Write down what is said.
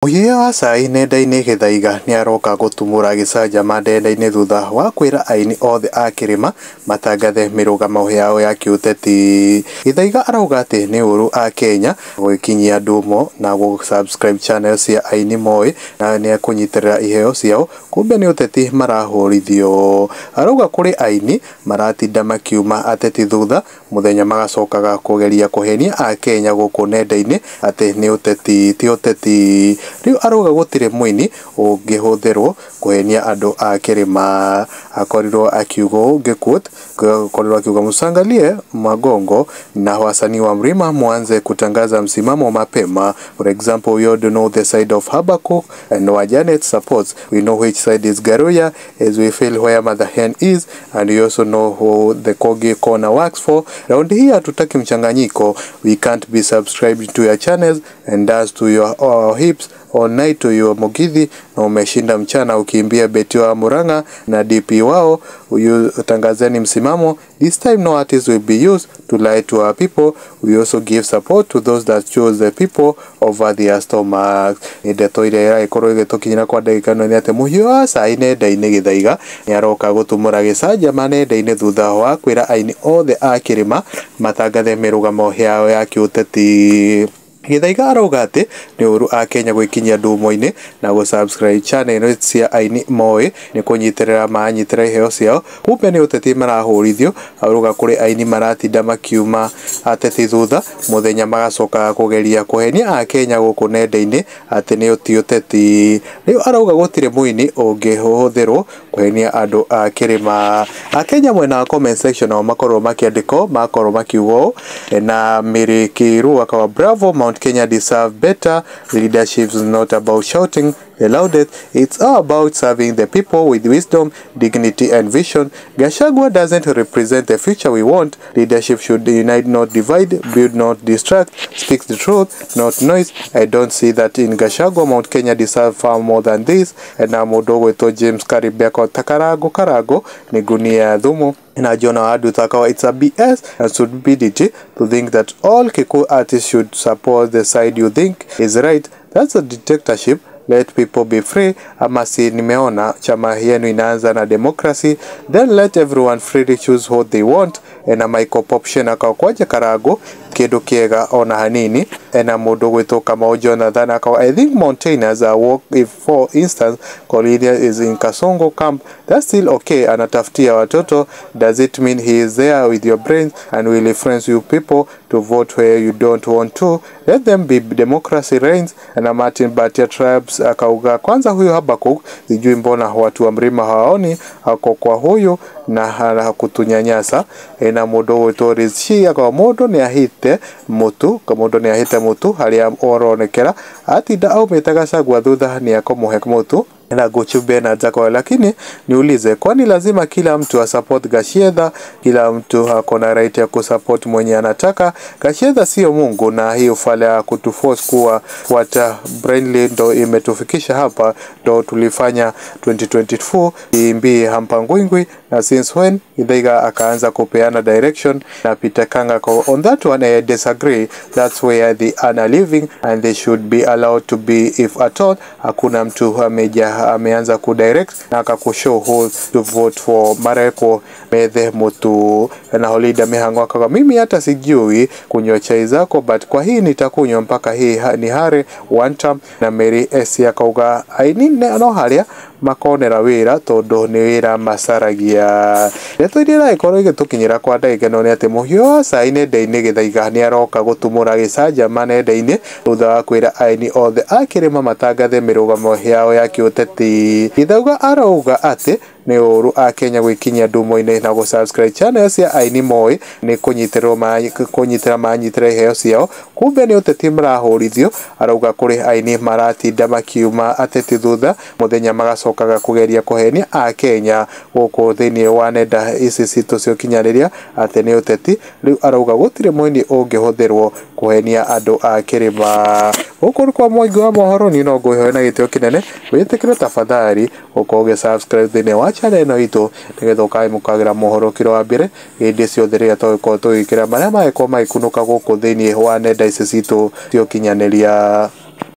Mũhiĩ wa cai nenda-inĩ Gĩthaiga nĩaroka gũtumũra gĩcanjama nenda-inĩ thutha wa kwĩra aini othe a kĩrĩma matangathe mĩrũgamo yao ya kĩũteti. Gĩthaiga arauga atĩ nĩ ũru a Kenya gwĩkinyia ndumo na gũ subscribe channel cia aini moĩ na nĩekũnyitĩrĩra iheo ciao kumbe nĩ ũteti marahũrithio. Arauga kũrĩ aini maratinda makiuma ateti thutha mũthenya magacokaga kũgeria kũhenia akenya gũkũ nenda-inĩ atĩ nĩ ũteti ti ũteti. Rĩu arauga gũtirĩ mũini ũngĩhũthĩrwo kũhenia andũ a kĩrĩma. Akorirwo akiuga ũũ ngĩquote, akorirwo akiuga msangalie magongo na wasanii wa mlima mwanze kutangaza msimamo mapema. For example, we all know the side of Habakkuk and wa Janet supports. We know which side is Garuya as we feel where Mother Hen is, and we also know who the Kogi Corner works for. Round here hatutaki mchanganyiko. We can't be subscribed to your channels and dance to your hips all night to your Mugithi, na umeshinda mchana ukiimbia beti wa Murang'a na DP wao. Tangazeni msimamo. This time no artist will be used to lie to our people. We also give support to those that chose the people over their stomachs. Nĩ ndeto iria ĩragĩkorwo ĩgĩtũkinyĩra kwa ndagĩka ĩno nĩ atĩ mũhiũ wa cai nenda-inĩ Gĩthaiga nĩaroka gũtumũra gĩcanjama nenda-inĩ thutha wa kwĩra aini othe a kĩrĩma matangathe mĩrũgamo yao ya kĩũteti. Gĩthaiga arauga atĩ nĩ ũru a Kenya gwĩkinyia ndumo-inĩ na gũ subscribe channel cia aini moĩ nĩ kũnyitĩrĩra maranyitĩrĩra iheo ciao kumbe nĩ ũteti marahũrithio. Arauga kũrĩ aini maratinda makiuma ateti thutha mũthenya magacokaga kũgeria kũhenia akenya gũkũ nenda-inĩ atĩ nĩ ti ũteti. Rĩu arauga gũtirĩ mũini ũngĩhũthĩrwo kũhenia andũ a kĩrĩma. Akenya mwena wa comment section nao makorwo makĩandĩka makorwo makiuga ũũ na Mary Kiru akawa bravo, Mount Kenya deserve better. Leadership is not about shouting the loudest. It's all about serving the people with wisdom, dignity and vision. Gachagua doesn't represent the future we want. Leadership should unite, not divide, build, not distract, speak the truth, not noise. I don't see that in Gachagua. Mount Kenya deserve far more than this. Na mũndũ ũgwĩtwo James Karibeko Takarago Karago nĩ ngunia ya thumu. Na John Adu akawa it's a BS and stupidity to think that all Kikuyu artists should support the side you think is right. That's a dictatorship. Let people be free. Ama si nimeona chama yenu inaanza na democracy, then let everyone freely choose what they want. Ena Michael Popshen akakwaja Karago kindu kiega ona hanini. Ena mundu gwitwo Kamau Jonathan akawa I think mountainers are work if for instance Cornelia is in Kasongo camp, that's still okay, anatafutia watoto. Does it mean he is there with your brains and will influence you people to vote where you don't want to? Let them be, democracy reigns. Na Martin Batia Tribes akauga kwanza huyu Habakuk sijui mbona watu wa mlima hawaoni ako kwa huyu na hakutunyanyasa. Ena mundu gwitwo Rishi akawa mundu ni ahite mutu mundu ni ahite mutu haria oronekera atinda aumite Gachagua thutha ni akumuhe mutu. Na Guchube na Jacob, lakini niulize, kwani lazima kila mtu asupport Gachagua? Kila mtu akona right ya kusupport mwenye anataka. Gachagua sio Mungu, na hiyo fala ya kutuforce kuwa fuata Brainly ndo imetufikisha hapa, ndo tulifanya 2024 imbi hampangwingwi. Na since when Githaiga akaanza kupeana direction na Peter Kanga kwa on that one I disagree. That's where they are living and they should be allowed to be if at all. Hakuna mtu ameanza kudirect na akakushow who to vote for mareko methe mutu. Na Holida Mihango akawa mimi hata sijui kunywa chai zako, but kwa hii nitakunywa mpaka hii ni hare one time. Na Mary S akauga aini no haria makonera wira tondu ni wira macaragia. Ndeto iria iragikorwo igĩtũkinyĩra kwa ndagĩka ĩno nĩ atĩ mũhiũ wa cai nenda-inĩ Gĩthaiga nĩaroka gũtumũra gĩcanjama nenda-inĩ thutha wa kwĩra aini othe a kĩrĩma matangathe mĩrũgamo yao ya kĩũteti. Gĩthaiga arauga atĩ nĩ ũru a Kenya gwĩkinyia ndumo-inĩ na gũ subscribe channel cia aini moĩ nĩ kũnyitĩra manyitĩra iheo ciao kumbe nĩ ũteti marahũrithio. Arauga kũrĩ aini maratinda makiuma ateti thutha mũthenya magacokaga kũgeria kũhenia a Kenya gũkũ thĩinĩ wa nenda ici citũ cia ũkinyanĩria atĩ nĩ ũteti. Rĩu arauga gũtirĩ mũini ũngĩhũthĩrwo kũhenia andũ a kĩrĩma. Gũkũ nĩ kwa Mwangi wa mohoro, niĩ no ngwĩhoe na gĩtĩo kĩnene wĩtĩkĩre tafadhali ũkorwo ũgĩ subscribe thĩinĩ wa channel ĩno itũ nĩgetha ũkaamũkagĩra mohoro kĩro wa mbere hĩndĩ ciothe rĩrĩa tũgũkorwo tũgĩkĩra marĩa magĩkorwo magĩkunũka gũkũ thĩinĩ wa nenda ici citũ cia ũkinyanĩria.